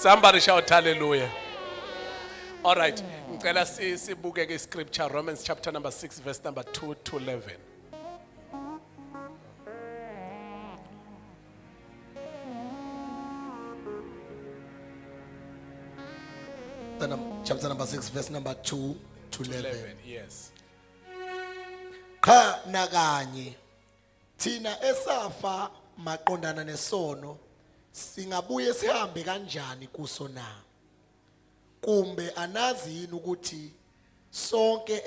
Somebody shout hallelujah. All right, ngicela sibuke ke scripture Romans chapter number 6 verse number 2 to 11. Chapter number 6 verse number 2 to 11. 11 yes. Cha nakanye thina esafa maqondana nesono singabuye sihambe kanjani kuso na? Kumbe anazi yini ukuthi sonke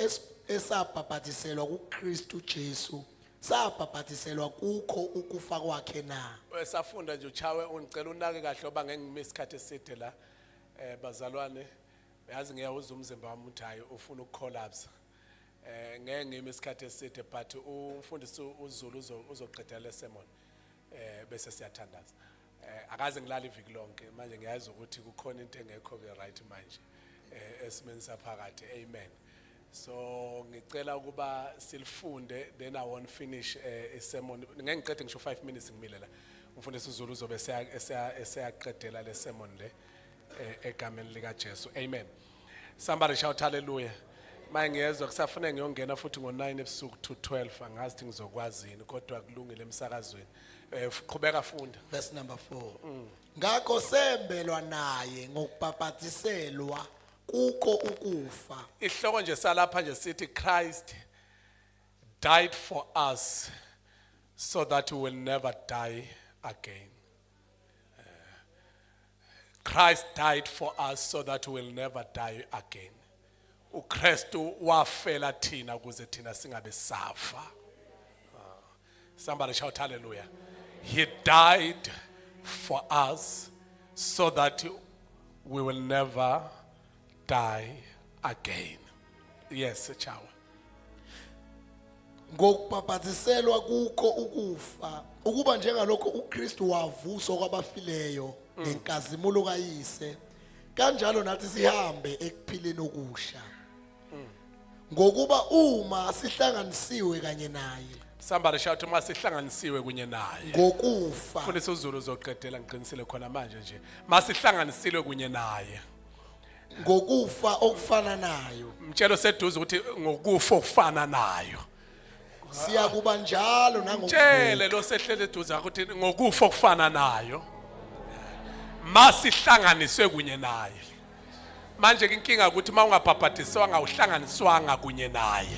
esabhabhatiselwa kuKristu Jesu sabhabhatiselwa kukho ukufa kwakhe na? Esafunda nje uchawe ungicela unake kahle oba ngeke ngime isikhathi eside la. Eh bazalwane yazi ngiyawuza umzimba wami uthi hayi ufuna ukucollapse. Eh ngeke ngime isikhathi eside but umfundisi uZulu uzoqedela le sermon. Eh bese siyathandaza. Eh akaze ngilala iviki lonke manje ngiyazi ukuthi kukhona into engekho ke right manje. Eh esimeni saphakathi. Amen. So ngicela ukuba silifunde then I won't finish eh sermon. Ngeke ngiqede ngisho 5 minutes ngimile la. Umfundisi uZulu uzobe eseyaqedela le sermon le egameni lika Jesu. Amen. Somebody shout hallelujah. Maye ngiyezwa kusafuneka ngiyongena futhi ngo9 ebusuku to 12 angazi ukuthi ngizokwazi yini kodwa kulungile emsakazweni. Eh qhubeka funda. Verse number 4. Ngakho sembelwa naye ngokubhabhatiselwa kukho ukufa. Isihloko nje salapha nje sithi Christ died for us so that we will never die again. Christ died for us so that we will never die again. uKristu wafela thina ukuze thina singabe safa. Somebody shout hallelujah. He died for us so that we will never die again. Yes, Chawa. Ngokubhabhatiselwa kukho ukufa ukuba njengalokho uKristu wavuswa kwabafileyo ngenkazimulo kaYise kanjalo nathi sihambe ekuphileni okusha. Ngokuba uma sihlanganisiwe kanye naye Somebody shout uma sihlanganisiwe kunye naye. Ngokufa. Mfundisi uZulu uzoqedela ngiqinisile khona manje nje. Masihlanganisiwe kunye naye. Ngokufa okufana nayo. Mtshelo seduze ukuthi ngokufa okufana nayo. Siyakuba njalo nangokuvuka. Mtshele lo sehlele eduze ukuthi ngokufa okufana nayo. Masihlanganiswe kunye naye. Manje ke inkinga ukuthi mawungabhabhadiswanga uhlanganiswanga kunye naye.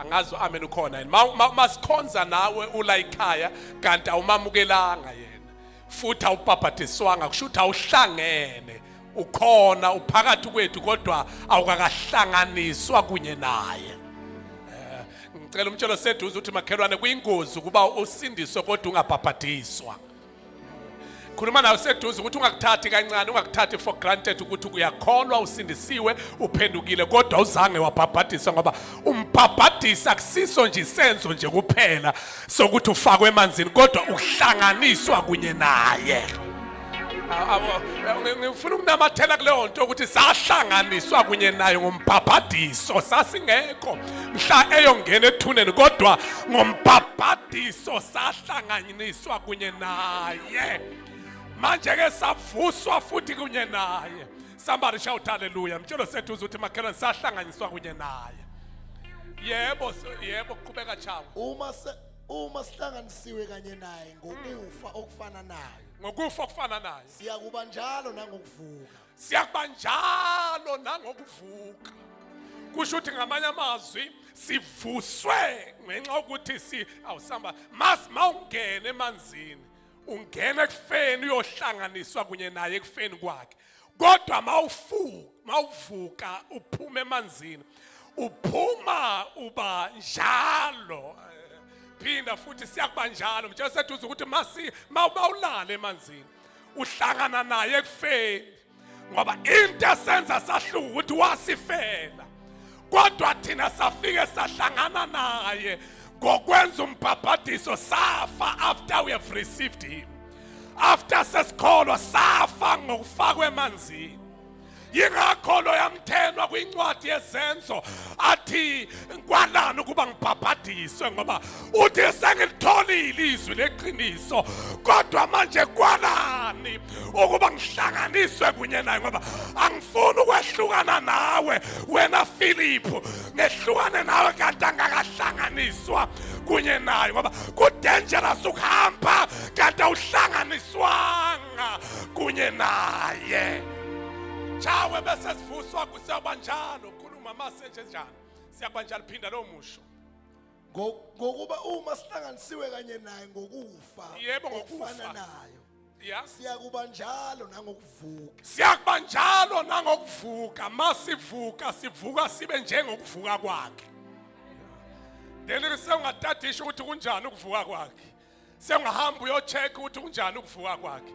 Angazi amen ukhona yini. Masikhonza nawe ula ekhaya kanti awumamukelanga yena. Futhi awubhabhadiswanga kusho ukuthi awuhlangene. Ukhona uphakathi kwethu kodwa awukakahlanganiswa kunye naye. Ngicela umtshelo seduze ukuthi makhelwane kuyingozi ukuba usindiswe kodwa ungabhabhadiswa. Khuluma nawe seduze ukuthi ungakuthathi kancane, ungakuthathi for granted ukuthi uyakholwa usindisiwe uphendukile kodwa uzange wabhabhadiswa, ngoba umbhabhadisa akusiso nje isenzo nje kuphela sokuthi ufakwe emanzini kodwa uhlanganiswa kunye naye. Ngifuna ukunamathela kuleyo nto ukuthi sahlanganiswa kunye naye ngombhabhadiso, sasingekho mhla eyongena ethuneni kodwa ngombhabhadiso sahlanganiswa kunye naye. Manje ke savuswa futhi kunye naye. Somebody shout hallelujah. Mtshelo sethu ukuthi makhelwane sahlanganiswa kunye naye. Yebo, yebo, qhubeka Chawa. Uma sihlanganisiwe kanye naye ngokufa okufana naye. Ngokufa okufana naye. Siyakuba njalo nangokuvuka. Siyakuba njalo nangokuvuka. Kusho ukuthi ngamanye amazwi sivuswe ngenxa yokuthi si awusamba mas mawungena emanzini ungena ekufeni uyohlanganiswa kunye naye ekufeni kwakhe. Kodwa mawuvuka uphuma emanzini uphuma uba njalo. Phinda futhi siyakuba njalo. Mtshela seduze ukuthi mawulala emanzini uhlangana naye ekufeni, ngoba into esenza sahluka ukuthi wasifela kodwa thina safike sahlangana naye ngokwenza umbhabhadiso, safa after we have received him. After sesikholwa safa ngokufakwa emanzini. Yingakho lo yamthenwa kwincwadi yeZenzo athi kwalani ukuba ngibhabhadiswe, ngoba uthi sengilitholile izwi leqiniso, kodwa manje kwalani ukuba ngihlanganiswe kunye naye, ngoba angifuni ukwehlukana nawe wena Philip, ngehlukane nawe kanti angakahlanganiswa kunye naye, ngoba ku-dangerous ukuhamba kanti awuhlanganiswanga kunye naye. Chawe bese sivuswa kusiyaba njalo. Khuluma masenje njani, siyakuba njalo. Phinda lowo musho. Ngokuba uma sihlanganisiwe kanye naye ngokufa Yebo, ngokufa. okufana nayo, siyakuba njalo nangokuvuka. Siyakuba njalo nangokuvuka. Masivuka, sivuka sibe njengokuvuka kwakhe. Then sewungatadisha ukuthi kunjani ukuvuka kwakhe, sewungahamba uyo-check ukuthi kunjani ukuvuka kwakhe.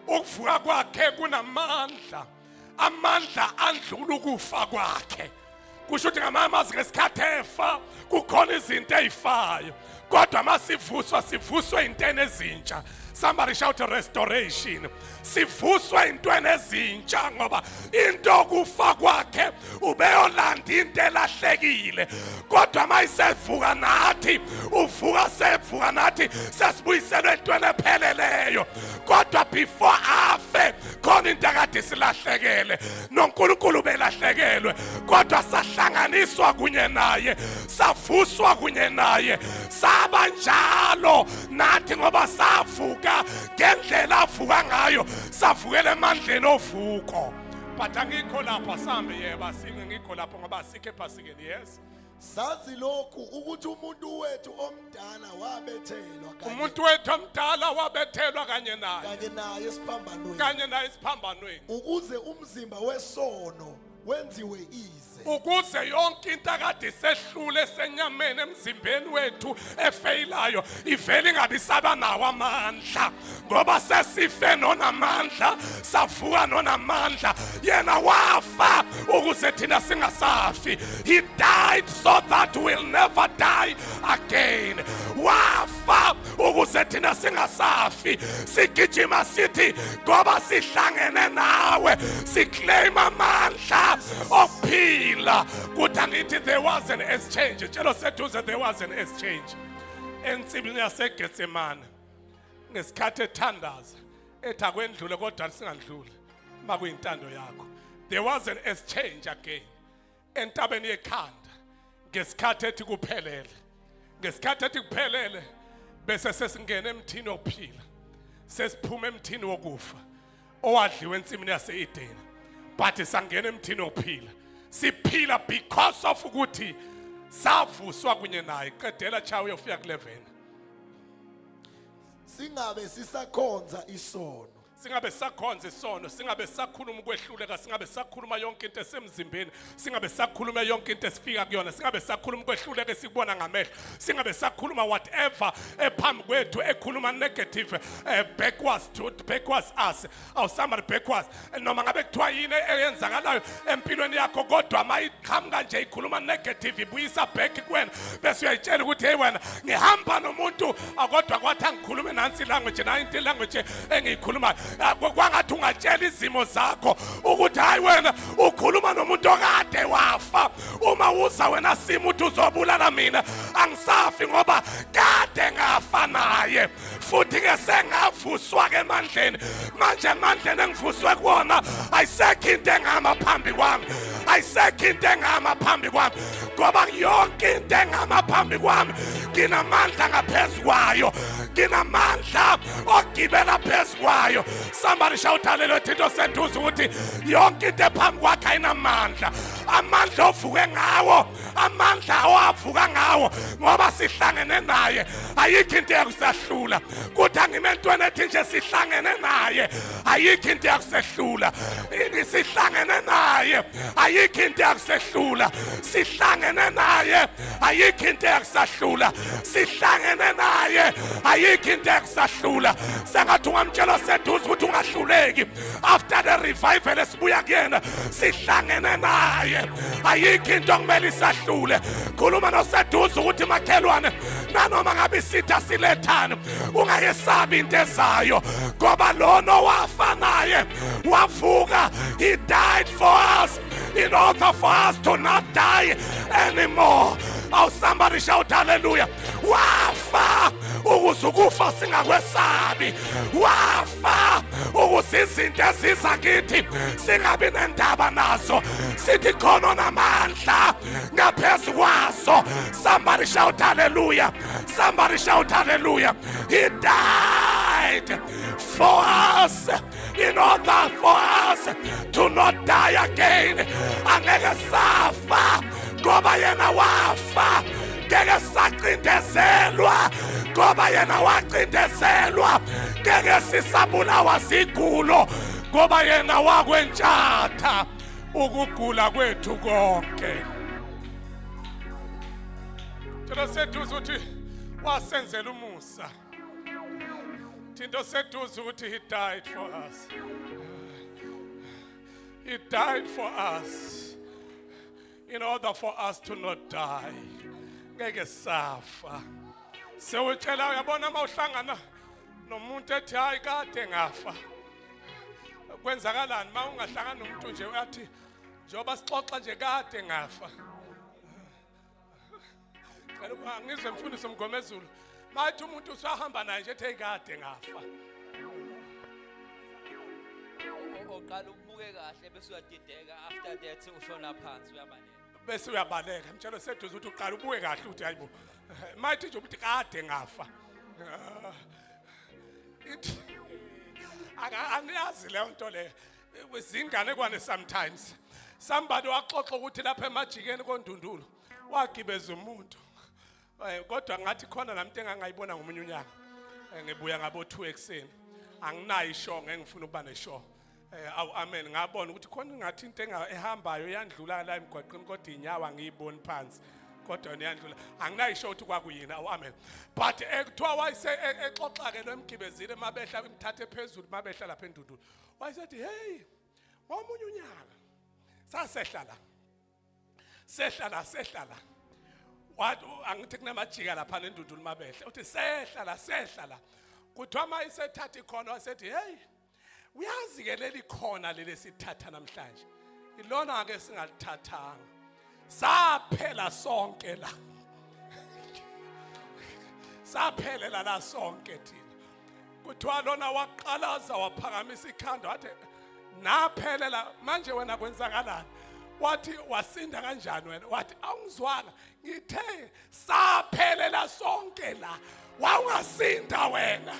Ukuvuka kwakhe kunamandla, amandla andlula ukufa kwakhe. Kusho ukuthi ngamanye amazwi, ngesikhathi efa kukhona izinto ey'fayo, kodwa masivuswa, sivuswe ey'ntweni ezintsha. Somebody shout restoration. Sivuswe ey'ntweni ezintsha, ngoba into kufa kwakhe ubeyolanda into elahlekile, kodwa mayisevuka nathi, uvuka sevuka nathi, sesibuyiselwe entweni epheleleyo. Kodwa before afe khona into akade silahlekele, noNkulunkulu belahlekelwe, kodwa sahlanganiswa kunye naye, savuswa kunye naye, saba njalo nathi, ngoba savuka ngendlela avuka ngayo, savukela emandleni ovuko. But angikho lapha, sambe yeba singe ngikho lapho ngoba asikho ephasikeni. Yes. Sazi lokhu ukuthi umuntu wethu omdala wabethelwa kanye Umuntu wethu omdala wabethelwa kanye naye. Kanye naye esiphambanweni. Kanye naye esiphambanweni. Ukuze umzimba wesono wenziwe ize. Ukuze yonke into akade sehlule esenyameni emzimbeni wethu efeyilayo ivele ingabi saba nawo amandla, ngoba sesife nonamandla, savuka nonamandla. Yena wafa ukuze thina singasafi. He died so that we'll never die again. Wafa ukuze thina singasafi. Sigijima sithi ngoba sihlangene nawe, siclaim amandla okuphila. Kuthi angithi there was an exchange. Tshelo seduze, there was an exchange ensimini yaseGetsemane ngesikhathi ethandaza ethi akwendlule, kodwa singandluli makuyintando yakho. There was an exchange again entabeni yekhanda ngesikhathi ethi kuphelele. Ngesikhathi ethi kuphelele, bese sesingena emthini wokuphila, sesiphuma emthini wokufa owadliwa ensimini yase-Edeni, but sangena emthini wokuphila, siphila because of ukuthi savuswa kunye naye. Qedela cha, uyofika ku-11. Singabe sisakhonza isono. Singabe sakhonza isono, singabe sakhuluma ukwehluleka, singabe sakhuluma yonke into esemzimbeni, singabe sakhuluma yonke into esifika kuyona, singabe sakhuluma ukwehluleka esikubona ngamehlo, singabe sakhuluma whatever ephambi kwethu ekhuluma negative, backwards to backwards us. Aw, somebody, backwards. Noma ngabe kuthiwa yini eyenzakalayo empilweni yakho, kodwa mayiqhamuka nje ikhuluma negative, ibuyisa back kuwena, bese uyayitshela ukuthi hey wena, ngihamba nomuntu kodwa kwathi angikhulume nansi language, nayi language engiyikhulumayo. Kwangathi ungatshela izimo zakho ukuthi hayi wena, ukhuluma nomuntu okade wafa. Uma uza wena simo uthi uzobulala mina, angisafi ngoba kade ngafa naye, futhi ke sengavuswa ke emandleni. Manje emandleni engivuswe kuwona ayisekho into engama phambi kwami, ayisekho into engama phambi kwami, ngoba yonke into engama phambi kwami nginamandla ngaphezu kwayo, nginamandla ogibela phezu kwayo. Somebody shout hallelujah. Into seduze ukuthi yonke into ephambi kwakhe ayinamandla. Amandla ovuke ngawo, amandla owavuka ngawo, ngoba sihlangene naye, ayikho into yakusahlula. Kuthi angime entweni ethi nje sihlangene naye, ayikho into yakusehlula. Ini sihlangene naye, ayikho into yakusehlula. Sihlangene naye, ayikho into yakusahlula. Sihlangene naye, ayikho into yakusahlula. Sengathi ungamtshela seduze ukuthi ungahluleki after the revival esibuya kuyena. Sihlangene naye. naye, ayikho into okumele isahlule. Khuluma noseduze ukuthi makhelwane, nanoma ngabe isitha silethani, ungayesabi into ezayo, ngoba lona owafa naye wavuka. He died for us in order for us to not die anymore. Oh, somebody shout hallelujah. Wafa ukuze ukufa singakwesabi, wafa ukuze izinto eziza kithi singabi nendaba nazo, sithi khona onamandla ngaphezu kwazo. Somebody shout hallelujah. Somebody shout hallelujah. He died for us in order for us to not die again. Angeke safa ngoba yena wafa, ngeke sacindezelwa ngoba yena wacindezelwa, ngeke sisabulawa zigulo ngoba yena wakwentshatha ukugula kwethu konke. Thina seduze ukuthi wasenzela umusa. Thinto seduze ukuthi he died for us. He died for us in order for us to not die. Ngeke safa. Sewutshela, uyabona, uma uhlangana nomuntu ethi, "Hayi, kade ngafa," kwenzakalani? Uma ungahlangana nomuntu nje uyathi, njengoba sixoxa nje, "Kade ngafa." Cela ngizwe mfundisi Mngomezulu, mathi umuntu usahamba naye nje ethi, "Hey, kade ngafa." Oqala ubuke kahle bese uyadideka, after that ushona phansi, uyabaleka. Bese uyabaleka. Mtshelo seduze ukuthi uqala ubuke kahle ukuthi hayibo, mathi nje ukuthi, "Kade ngafa." Ithi angiyazi leyo nto leyo, zinganekwane. Sometimes somebody waxoxa ukuthi lapha emajikeni kondundulu wagibeza umuntu. Kodwa ngathi khona namuntu engangayibona ngomunye unyaka. Ngibuya ngabo 2 ekuseni, anginayo ishow, ngeke ukuba neshow. Awu amen, ngabona ukuthi khona ngathi into ehambayo yandlula la emgwaqeni, kodwa inyawo angiyiboni phansi, kodwa yona iyandlula. Anginayo ishow ukuthi kwakuyini. Awu amen. But kuthiwa wayese exoxa ke lo emgibezile, mabehla imthathe phezulu, mabehla lapha endundulu, wayesethi, "Hey, ngomunye unyaka sasehla la, sehla la, sehla la." Wathi, angithi kunamajika lapha nendundulu, mabehle uthi sehla la, sehla la. Kuthiwa ma isethatha ikhona, wasethi, "Hey, uyazi ke leli khona leli sithatha namhlanje, ilona ke singalithathanga, saphela sonke la, saphelela la sonke thina." Kuthiwa lona waqalaza, waphakamisa ikhanda, wathi, "Naphelela manje, wena kwenzakalani?" Wathi, "Wasinda kanjani wena?" Wathi, "Awungizwanga? Ngithe saphelela sonke la, wawungasinda wena?"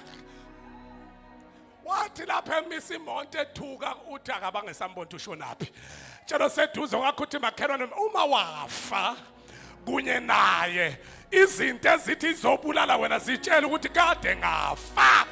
Wathi lapha emisa imonto, ethuka, uthi akabange sambona ushonaphi. Tshelo seduze kwakho uthi, makhelwane, uma wafa kunye naye, izinto ezithi izobulala wena, zitshela ukuthi kade ngafa.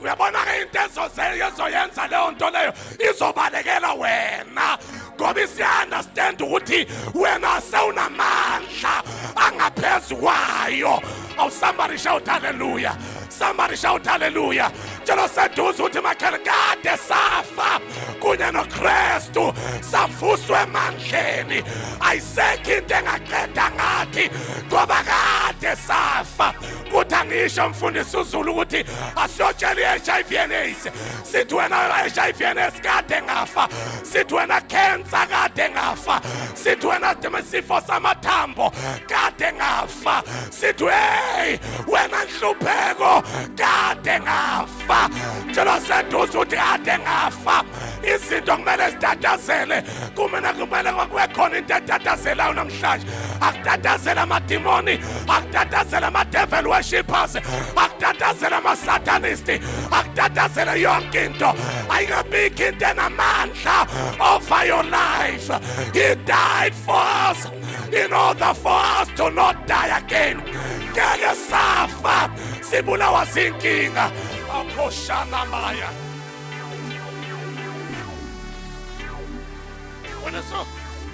Uyabona-ke, into ezoyenza leyo nto leyo izobalekela wena, ngoba isiya-understand ukuthi wena sewunamandla angaphezu kwayo. Awu, somebody shout hallelujah. Somebody shout hallelujah. Tshela seduze ukuthi, makhele, kade safa kunye noKristu, savuswa emandleni. Ayisekho into engaqeda ngathi, ngoba kade safa. Kuthi angisho, mfundisi uZulu, ukuthi asiyotshela i-HIV and AIDS, sithi, "Wena HIV and AIDS, kade ngafa." Sithi, "Wena cancer, kade ngafa." Sithi, "Wena sifo samathambo, kade ngafa." Sithi, "Hey, wena nhlupheko, kade ngafa." Tshela seduze ukuthi kade ngafa. Izinto kumele zitatazele kumina, kumele kube khona into etatazelayo namhlanje. Akutatazele amadimoni, akutatazele ama-devil worshippers, akutatazele ama-satanist, akutatazele yonke into. Ayingabikho into enamandla over your life. He died for us in order for us to not die again. Ngeke safa sibulawa zinkinga aphoshana maya.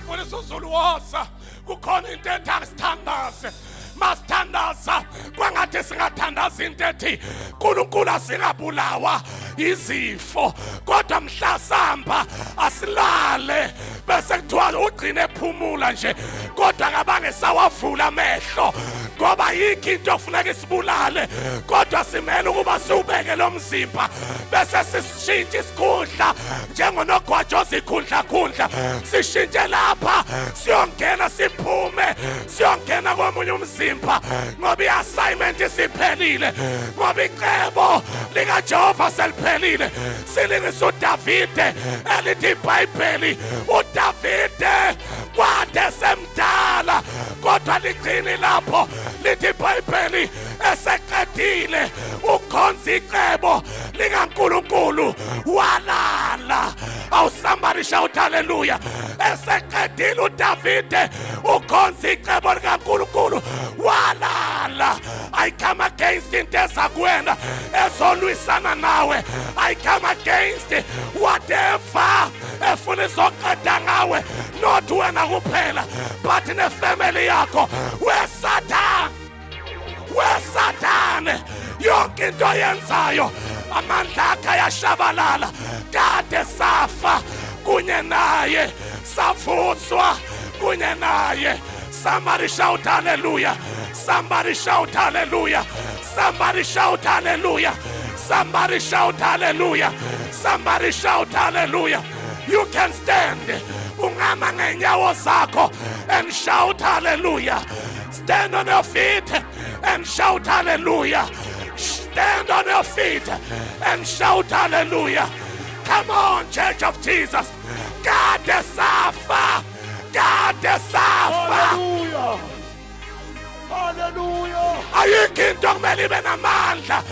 Wena uZulu, woza, kukhona into ethi asithandaze. Masithandaza kwangathi singathandaza into ethi, "Nkulunkulu, asingabulawa Izifo kodwa mhla samba asilale bese kuthiwa ugcine ephumula nje, kodwa akabange sawavula amehlo ngoba yikho into okufuneka isibulale. Kodwa simele ukuba siwubeke lo mzimba bese sishintshe isikhundla njengonogwajo ozikhundla-khundla, sishintshe lapha siyongena siphume siyongena komunye umzimba, ngoba i-assignment isiphelile, ngoba icebo likaJehova seliphelile. Silingisa uDavide elithi iBhayibheli, uDavide kwade semdala kodwa ligcini lapho lithi iBhayibheli eseqedile ukhonza icebo likaNkulunkulu walala. Awu, somebody shout hallelujah. Eseqedile uDavide ukhonza icebo likaNkulunkulu walala. I come against into ezakuwena ezolwisana nawe. I come against whatever efuna izoqeda ngawe, not wena kuphela but nefamily yakho. Wesatan, wesathane, yonke into oyenzayo amandla akhe ayashabalala. Kade safa kunye naye, savuswa kunye naye. Somebody shout hallelujah. Somebody shout hallelujah. Somebody shout hallelujah. Somebody shout hallelujah. Somebody shout hallelujah. You can stand, ungama ngenyawo zakho and shout hallelujah. Stand on your feet and shout hallelujah. Stand on your feet and shout hallelujah. Come on, Church of Jesus. Kade safa, kade safa. Hallelujah. Hallelujah. Ayikho into okumele ibe namandla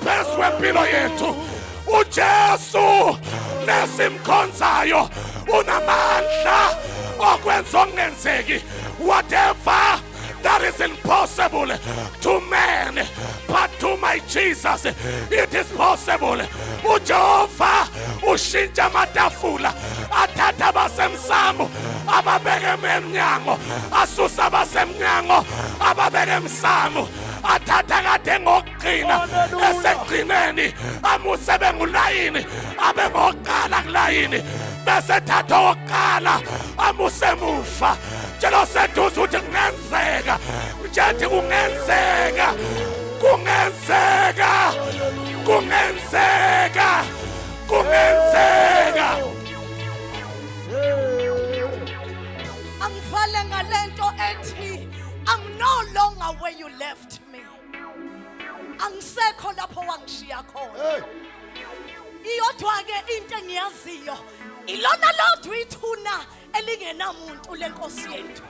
phezu kwempilo yethu. UJesu lesimkhonzayo unamandla okwenza okungenzeki. Whatever that is impossible to man, but to my Jesus it is possible. UJehova ushintsha amatafula, athatha abasemsamo ababeke emnyango, asusa abasemnyango ababeke emsamo, athatha kade ngokugcina esekugcineni amuse bengulayini abe ngokuqala kulayini, bese thatha owokuqala amuse emuva. Tshela oseduze ukuthi kungenzeka. Mtshethi kungenzeka, kungenzeka, kungenzeka, kungenzeka. Angivale ngalento ethi I'm no longer where you left me. Angisekho lapho wangishiya khona. Hey. Iyodwa ke into engiyaziyo, ilona lodwa ithuna elingenamuntu lenkosi yethu,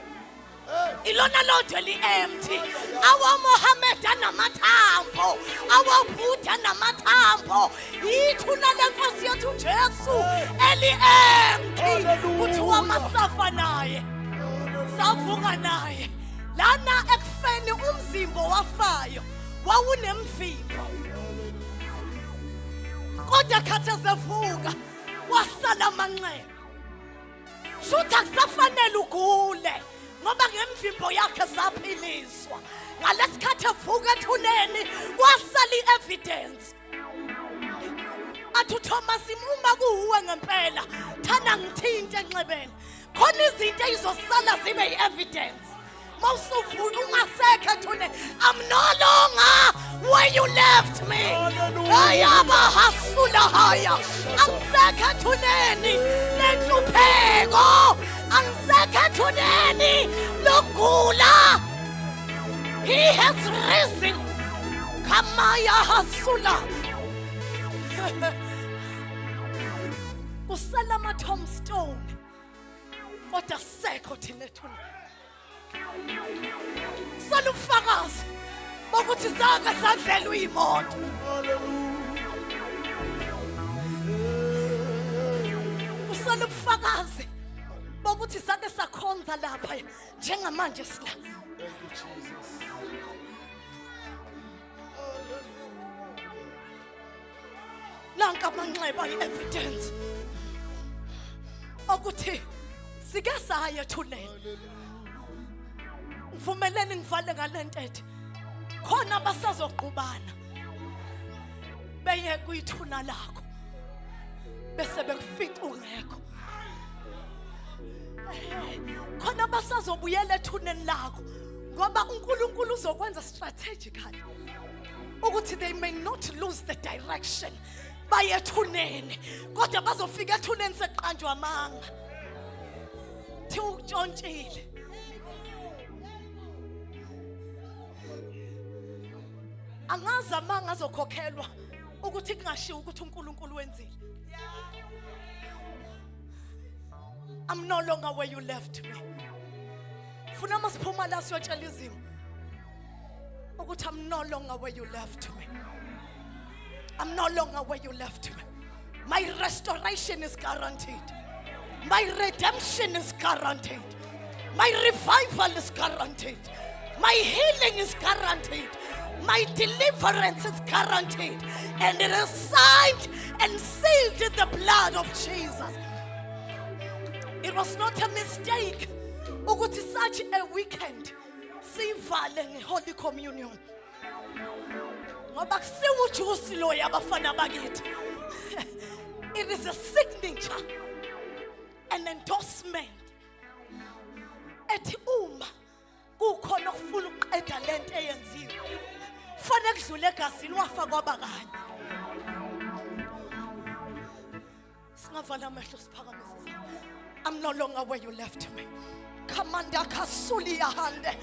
ilona lodwa eli-empty. AwaMohammed anamathambo, awaBuddha anamathambo, ithuna lenkosi yethu Jesu eli-empty. Kuthiwa masafa naye savuka naye lana ekufeni. Umzimba wafayo wawunemvimbo, kodwa khathi ezevuka wasala amanxeba. Shuthi akusafanele ugule ngoba ngemvimbo yakhe saphiliswa. Ngalesikhathi evuka ethuneni kwasala i-evidence. Athi uThomas, uma kuwuwe ngempela, thana ngithinte enxebeni. Khona izinto ey'zosala zibe i-evidence mawusuvula ungasekho ethuneni. I'm no longer where you left me. Ayabahasula haya, angisekho ethuneni lenhlupheko, angisekho ethuneni lokugula. He has risen. Kamaya hasula. Kusala ama-tombstone kodwa sekho thina ethuneni. Sala ubufakazi bokuthi zake sadlelwa iy'moto. Kusala ubufakazi bokuthi sake sakhonza lapha, njengamanje sila. Thank you, Jesus. Nanka amanxeba, i-evidence okuthi sike saya ethuneni. Ngivumeleni ngivale ngale ntethe. Khona abasazoqhubana beye kuyithuna lakho. Bese bekufica ungekho. Khona basazobuyela ethuneni lakho ngoba uNkulunkulu uzokwenza strategically ukuthi they may not lose the direction baye ethuneni, kodwa bazofika ethuneni sekuqanjwa amanga, thiwa ukutshontshile. Angazi amanga azokhokhelwa ukuthi kungashiwo ukuthi uNkulunkulu wenzile. I'm no longer where you left me. Funa masiphuma la siyotshela izimo ukuthi I'm no longer where you left me. I'm no longer where you left me. My restoration is guaranteed. My redemption is guaranteed. My revival is guaranteed. My healing is guaranteed. My deliverance is guaranteed. And it is signed and sealed in the blood of Jesus. It was not a mistake ukuthi such a weekend sivale ngeHoly Communion. Ngoba kusiwo ujuice lo yabafana bakithi. It is a signature, an endorsement. Ethi uma kukhona okufuna ukuqeda lento eyenziwe, fanele kudlule egazini, wafa kwaba kanye. Singavala amehlo, siphakamise izandla. I'm no longer where you left me. Kamanda kasuli yahande.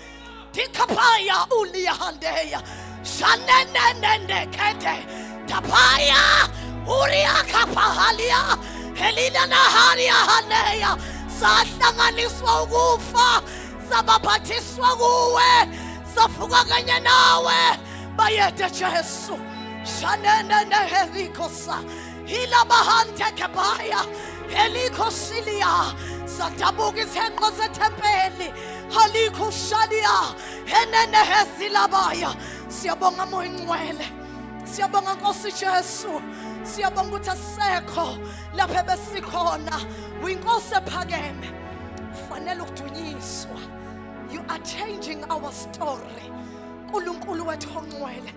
Dikapaya uli yahandeya. Shanenenene kete. Tapaya uria kapahalia. Helina naharia haneya. Sahlanganiswa ukufa. Sabaphathiswa kuwe. Savuka kanye nawe. Bayede Jesu. Shanenene herikosa. Hilabahante kebaya. Helikosilia. Sadabuka isihenqo sethempeli. Halikho shalia. Henene hesilabaya. Siyabonga, Moya Ngcwele. Siyabonga, Nkosi Jesu. Siyabonga ukuthi asisekho lapha ebesikhona. Uyinkosi ephakeme. Fanele ukudunyiswa. You are changing our story. Nkulunkulu wethu ongcwele.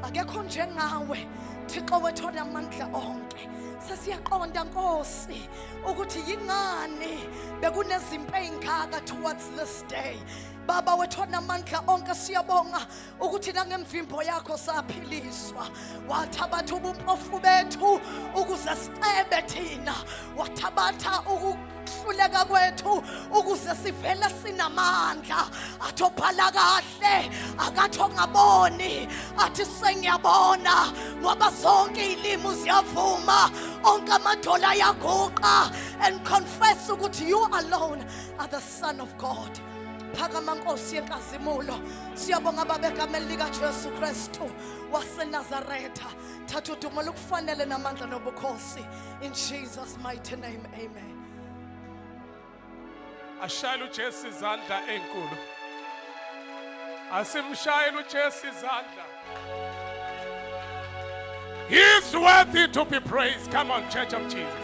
Akekho njengawe. Thixo wethu onamandla onke. Sesiyaqonda, Nkosi, ukuthi yingani bekunezimpi ey'ngaka towards this day. Baba wethu onamandla onke, siyabonga ukuthi nangemvimbo yakho saphiliswa. Wathabatha ubumpofu bethu ukuze sicebe thina. Wathabatha ukuhluleka kwethu ukuze sivele sinamandla. Athi obhala kahle akathi ongaboni athi sengiyabona, ngoba zonke izilimi ziyavuma, onke amadola ayaguqa and confess ukuthi you alone are the Son of God. Phakama, Nkosi yenkazimulo. Siyabonga, Baba, egameni likaJesu Kristu waseNazaretha. Thatha udumo lukufanele namandla nobukhosi. In Jesus' mighty name, amen. Ashayele uJesu izandla ezinkulu. Asimshayele uJesu izandla. He is worthy to be praised. Come on, Church of Jesus.